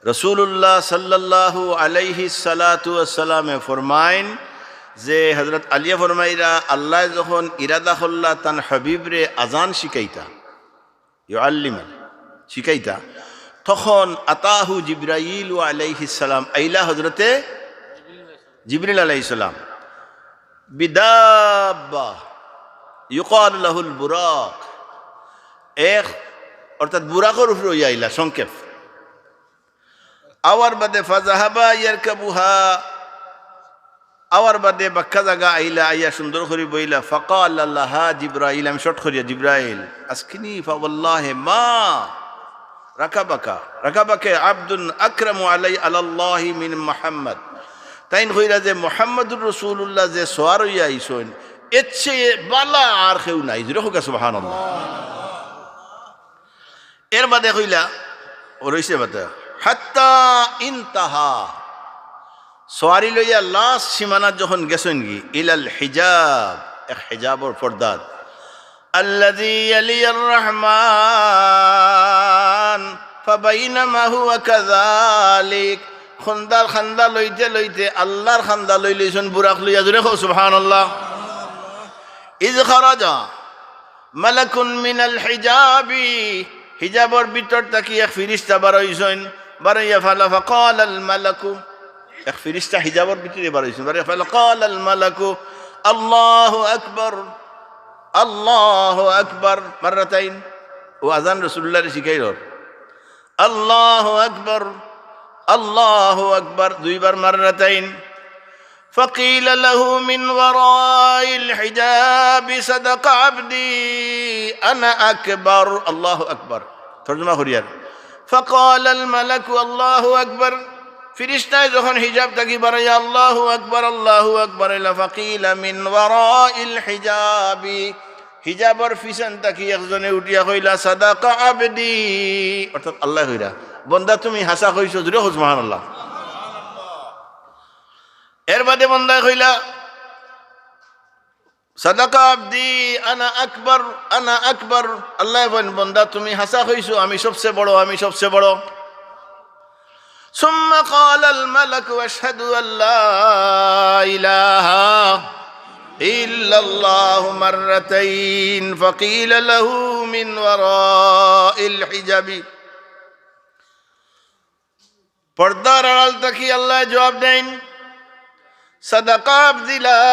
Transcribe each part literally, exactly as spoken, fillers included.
রাসূলুল্লাহ সাল্লাল্লাহু আলাইহি সালাতু ওয়াসসালামে ফরমাইন যে হযরত আলিয়ে ফরমাইরা, আল্লায় যখন ইরাদা করলা তান হাবিবরে আজান শিখাইতা, ইউআল্লিমা, শিখাইতা, তখন আতাহু জিব্রাইল আলাইহিস সালাম, আইলা হযরতে জিবরিল আলাইহিস সালাম, বিদাব্বা ইউকাল লাহুল বুরাক, এক, অর্থাৎ বুরাকর উপরে অইয়া আইলা, সংক্ষেপ। আওয়ার বাদে ফাজাহাবা ইয়ারকাবুহা, আওয়ার বাদে বাক্কা জাগা আইলা, আইয়া সুন্দর করি বইলা। ফাকালা লাহা জিব্রাইল, আমি শর্ট করিয়া, জিব্রাইল, আসকিনি ফাওয়াল্লাহি মা রাকাবাকা, রাকাবাকা আবদুন আকরামু আলাই আলাল্লাহি মিন মুহাম্মদ। তাইন কইরা যে মুহাম্মাদুর রাসূলুল্লাহ যে সওয়ার অইয়া আইছইন, এর চেয়ে বালা আর কেউ নাই। জোরে কউক্কা সুবহানাল্লাহ। এর বাদে কইলা, ও রইছে বাদে, হাত্তা ইনতাহা, সওয়ারি লইয়া লাস্ট সীমানাত যখন গেছইন গি, ইলাল হিজাব, এক হিজাবর পর্দাত, আল্লাযী ইয়ালিয়ার রহমান, ফাবাইনামা হুয়া কাযালিক, খন্দার খান্দা লইতে লইতে আল্লাহর খান্দা লই লইছইন বুরাক লইয়া। জোরে কও সুবহানাল্লাহ। ইয খারাজা মালাকুন মিনাল হিজাবি, হিজাবর ভিতর থাকি এক ফিরিস্তা বার অইছইন, বার অইয়া ফালা ফাকালাল মালাকু, এক ফিরিস্তা হিজাবর ভিতরে বার অইছইন, বার অইয়া ফালা কালাল মালাকু, আল্লাহু আকবার, আল্লাহু আকবার, মাররাতাইন। ও আজান রাসূলুল্লাহরে শিখাইল, আল্লাহু আকবার, আল্লাহু আকবার, দুইবার মাররাতাইন। فقيل له من وراء الحجاب صدق عبدي أنا أكبر. الله أكبر. তর্জমা করিয়ার। فقال الملك الله أكبر. ফিরিস্তায় যখন হিজাব থাকি বারাইয়া আল্লাহু আকবার, আল্লাহু আকবার অইলা, فقيل من وراء الحجاب, হিজাবর পিছন থাকি একজনে উঠিয়া কইলা, صدق عبدي, অর্থাৎ আল্লায় কইরা, বন্দা তুমি হাছা কইছো, জোরে কও সুবহানাল্লাহ। এর বাদে বন্দায় কইলা, صدق عبدي أنا أكبر أنا أكبر। আল্লায় কইন, বন্দা তুমি হাছা কইছো, আমি সবচে বড়, আমি সবচে বড়। ثم قال الملك أشهد أن لا إله إلا الله مرتين فقيل له من وراء الحجاب. পর্দার আড়াল থাকি আল্লায় জবাব দেইন, صدق عبدي لا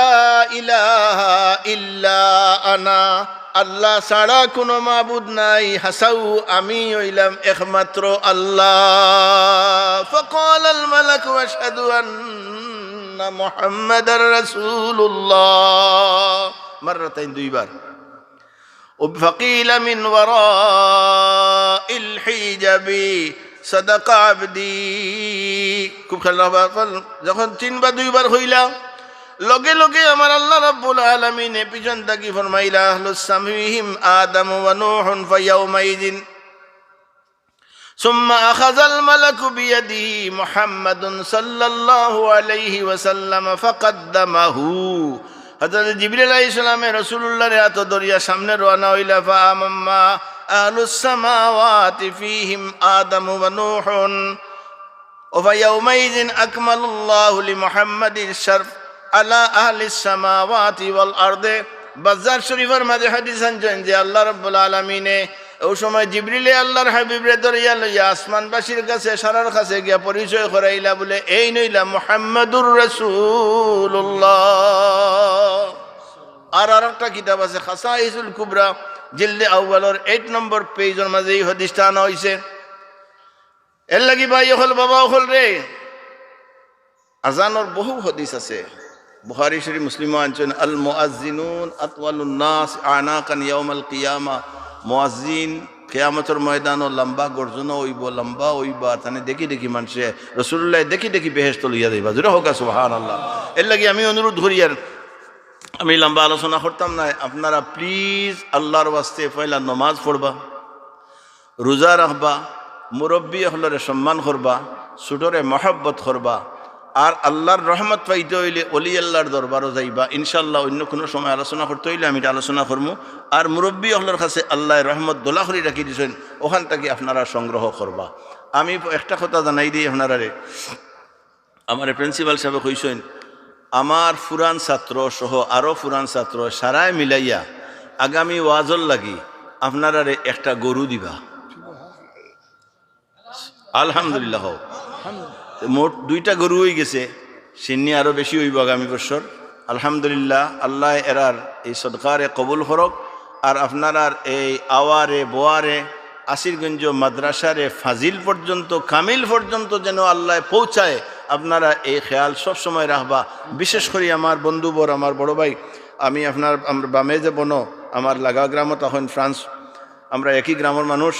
إله إلا أنا, আল্লাহ ছাড়া কুনু মাবুদ নাই, হাছাউ আমি অইলাম একমাত্র আল্লাহ। فقال الملك أشهد أن محمدا رسول الله مرتين, দুইবার। فقيل من وراء الحجاب صدق عبدي. খুব খেয়াল রাখবা, যখন তিন বা দুইবার কইলা, লগে লগে আমার আল্লাহ রাব্বুল আলামিনে পিছন থাকি ফরমাইলা, أهل السماء فيهم آدم ونوح فيومئذ ثم أخذ الملك بيده محمدا صلى الله عليه وسلم فقدمه. হযরত জিবরিল আলাইহিস সালামে রাসূলুল্লাহর আতো ধরিয়া সামনে রওয়ানা অইলা। فأما أهل السماوات فيهم آدم ونوح فيومئذ أكمل الله لمحمد الشرف على أهل السماوات والأرض. বাজ্জার শরীফর মাঝে হাদিস আনছইন যে আল্লাহ রাব্বুল আলামিনে অউ সময় জিবরিলে আল্লাহর হাবিবরে ধরিয়া লইয়া আসমানবাসীর কাছে, সারার কাছে গিয়া পরিচয় করাইলা বুলে, এইন অইলা মুহাম্মাদুর রাসূলুল্লাহ। আর আরেকটা কিতাব আছে খাসাইসুল কুবরা, জিলদে আউয়ালর আট নম্বর পেজর মাঝে ই হাদিসটা আনা অইছে। এর লাগি ভাই অকল, বাবা অকল রে, আজানর বহু হাদিস আছে, বুখারী শরীফ, মুসলিমও আনছইন, المؤذنون أطول الناس أعناقا يوم القيامة. মুয়াজ্জিন কিয়ামতর ময়দানো লম্বা গর্জনা অইবো, লম্বা অইবা, তানে দেখি দেখি মানষে, রাসূলুল্লায় দেখি দেখি বেহেশতো লইয়া যাইবা। জোরে কউক্কা সুবহানাল্লাহ। এর লাগি আমি অনুরোধ করিয়ার, আমি লম্বা আলোচনা করতাম নায়, আপনারা please আল্লাহর ওয়াস্তে পয়লা নমাজ পড়বা, রোজা রাখবা, মুরব্বি অকলরে সম্মান করবা, ছোটরে মহব্বত করবা। আর আল্লাহর রহমত পাইতে অইলে অলি আল্লাহর দরবারও যাইবা। ইনশাআল্লাহ অইন্য কুনু সময় আলোচনা করতে অইলে আমি ইটা আলোচনা করমু। আর মুরব্বি অকলর কাছে আল্লায় রহমত দোলা করি রাখি দিছইন, অখান থাকি আপনারা সংগ্রহ করবা। আমি একটা কথা জানাই দেই আপনারারে, আমারে প্রিন্সিপাল সাহেবে কইছইন, আমার পুরান ছাত্র সহ আরো পুরান ছাত্র সারায় মিলাইয়া আগামী ওয়াজর লাগি আপনারারে একটা গরু দিবা। আলহামদুলিল্লাহ। মোট দুইটা গরু অইগেছে, সিন্নি আরো বেশি অইবো আগামী বছর। আলহামদুলিল্লাহ, আল্লায় এরার এই সদকারে কবুল করউক। আর আপনারার এই আওয়ারে বোয়ারে, আসিরগঞ্জ মাদ্রাসারে ফাজিল পর্যন্ত, কামিল পর্যন্ত যেন আল্লায় পৌঁছায়, আপনারা এই খেয়াল সব সময় রাখবা। বিশেষ করি আমার বন্ধুবর, আমার বড় ভাই, আমি আপনার, আমার বামে যে বনো, আমার লাগা গ্রামো তখন ফ্রান্স, আমরা একই গ্রামর মানুষ,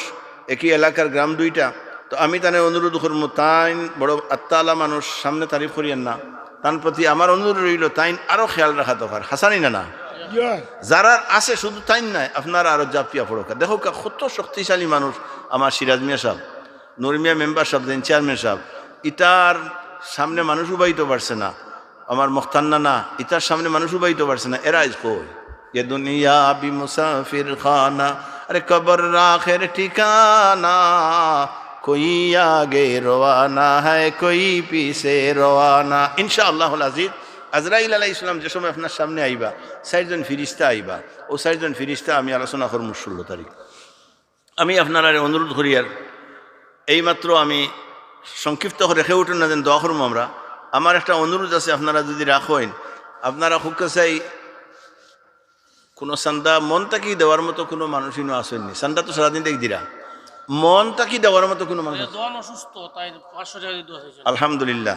একই এলাকার গ্রাম দুইটা। তো আমি তানে অনুরোধ করমু, তাইন বড় আত্মাআলা মানুষ, সামনে তারিফ করিয়েন না। তান প্রতি আমার অনুরোধ রইল, তাইন আরো খেয়াল রাখা দরকার। হাছানি না, না? যারার আছে শুধু তাইন নায়, আপনারা আরো জাপিয়া পড়উক্কা। দেখউক্কা কত শক্তিশালী মানুষ আমার সিরাজ মিয়া সাহেব, নুর মিয়া মেম্বার সাহেব, জেন চেয়ারম্যান সাহেব, ইতার সামনে মানুষ উবাইতো পারছে না। আমার মখতার নানা, ইতার সামনে মানুষ উবাইতো পারছে না। এরা আইজ কই? এ দুনিয়া বি মুসাফির খানা, আরে কবর আখের ঠিকানা, কই আগে রওয়ানা হ্যায়, কই পিছে রওয়ানা। ইনশাআল্লাহুল আজিজ, আজরাইল আলাইহিস সালাম যে সময় আপনার সামনে আইবা, চাইরজন ফিরিস্তা আইবা। অউ চাইরজন ফিরিস্তা আমি আলোচনা করমু ষোলো তারিখ। আমি আপনারারে অনুরোধ করিয়ার, এইমাত্র আমি সংক্ষিপ্ত করি রেখে উঠুন না যেন দোয়া করমু আমরা। আমার একটা অনুরোধ আছে, আপনারা যদি রাখইন, আপনারা খুব কাছেই কোনো চান্দা মন থাকি দেওয়ার মতো কোনো মানুষ ইনো আছইন নি? চান্দা তো সারাদিন দেখ দিরা, মন থাকি দেওয়ার মতো কোনো মানুষ আছে? দোয়ান অসুস্থ, তাই পাঁচশো টাকা দিয়ে দোয়া চাইছেন। আলহামদুলিল্লাহ।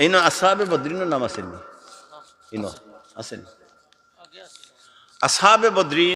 ইনো আসহাবে বদরিনর নাম আছেন নি? ইনো আছেন? আগে আছে। আসহাবে বদরি